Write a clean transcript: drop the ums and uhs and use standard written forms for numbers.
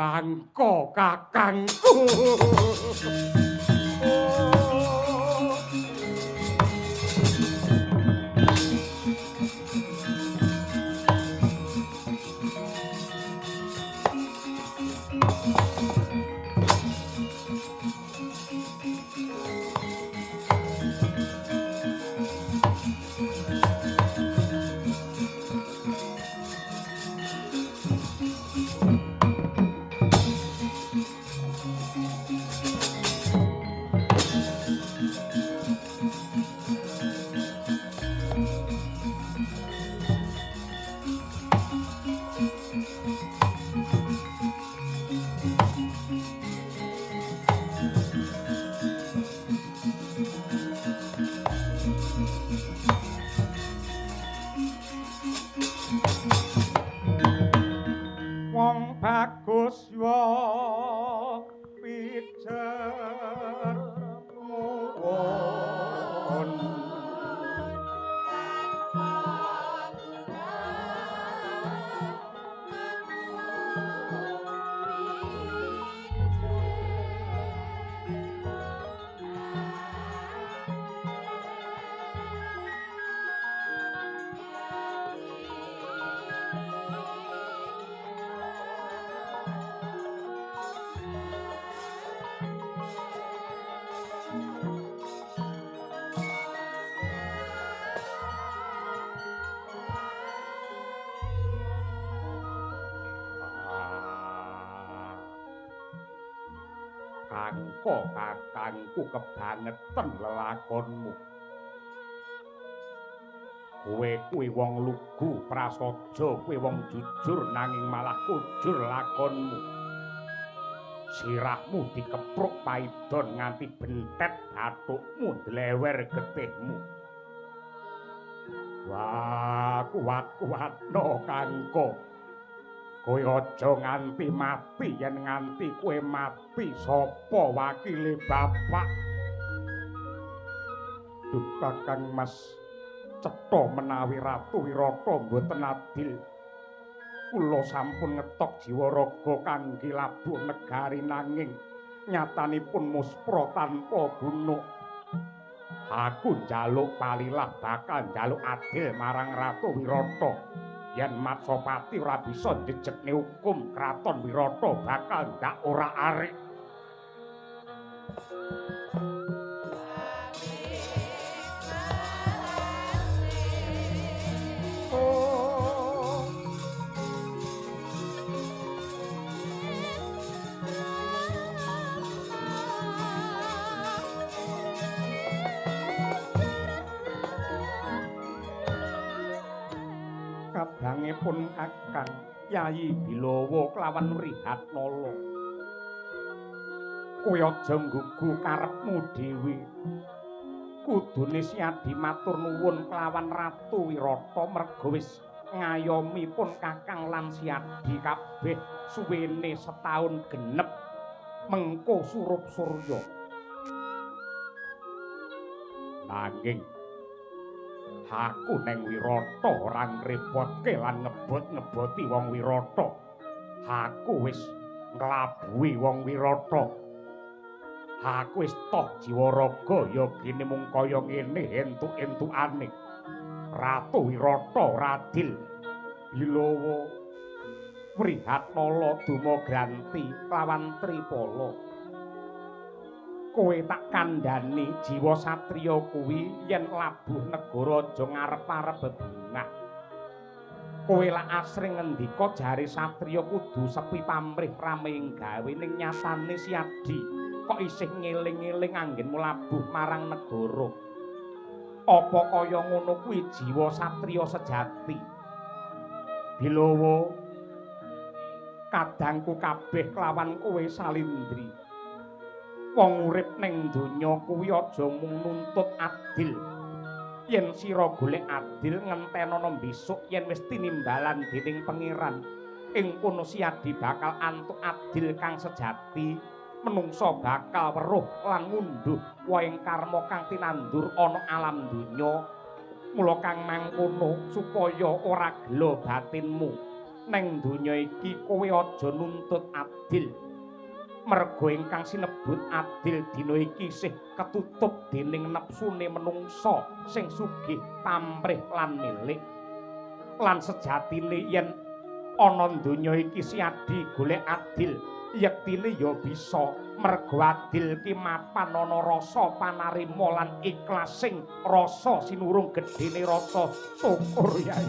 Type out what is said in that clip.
Kangko kakangku. Wong bagus yo pijer muwun. Kangko kakangku kebangetan lelakonmu. Kowe kuwi wong lugu prasaja, kowe wong jujur nanging malah kujur lakonmu. Sirahmu dikepruk paidon nganti bentet bathukmu ndlewer getihmu. Wah, kuat-kuatno Kangko. Kowe aja nganti mati, yen nganti kowe mati sapa wakile bapak? Duh Kakang Mas, cetha menawi Ratu Wirata mboten adil. Kula sampun ngetok jiwa raga kangge labuh negari nanging nyatanipun muspra tanpa guna. Aku njaluk palilah bakal njaluk adil marang Ratu Wirata. Yen Matsapati ora bisa njejekne hukum Kraton Wirata bakal ndak ora arik. Kadangipun Kakang Yayi Bilawa kelawan Wrihatnala. Kowe aja nggugu karepmu dhewe. Kudune Siadi matur nuwun kelawan Ratu Wirata merga wis ngayomi pun Kakang lan Siadi kabeh suwene setahun genep mengko surup surya. Nanging aku neng Wirata ora ngrepotke lan ngebot-ngeboti wong Wirata. Aku wis nglabuhi wong Wirata. Aku wis toh jiwa raga ya gene mung kaya ngene entuk-entukane. Ratu Wirata ora adil. Bilawa Wrihatnala dumagranti lawan Tripala. Kowe tak kandhani jiwa satriya kuwi yen labuh negara aja ngarep-arep bebungah. Kowe lak asring ngendika jare satriya kudu sepi pamrih rame ing gawe, ning nyatane Siadi kok isih ngeling-eling anggenmu labuh marang negara. Apa kaya ngono kuwi jiwa satriya sejati? Bilawa, kadangku kabeh kelawan kowe Salindri. Wong urip ning donya kuwi aja mung nuntut adil. Yen sira golek adil ngentenono besok yen wis tinimbalan dening Pangeran. Ing kono Siadi bakal antuk adil kang sejati, menungsa bakal weruh lan ngunduh wohing karma kang tinandur ana alam donya. Mula kang mangkono supaya ora gela batinmu. Neng donya iki kowe aja nuntut adil. Merga ingkang sinebut adil dina iki isih ketutup dening nepsune menungsa sing sugih pamrih lan milik. Lan sejatine yen ana donya iki siadi golek adil, yektine ya bisa, merga adil ki mapan ana rasa panarima lan ikhlasing rasa sinurung gedene rasa syukur, Yai.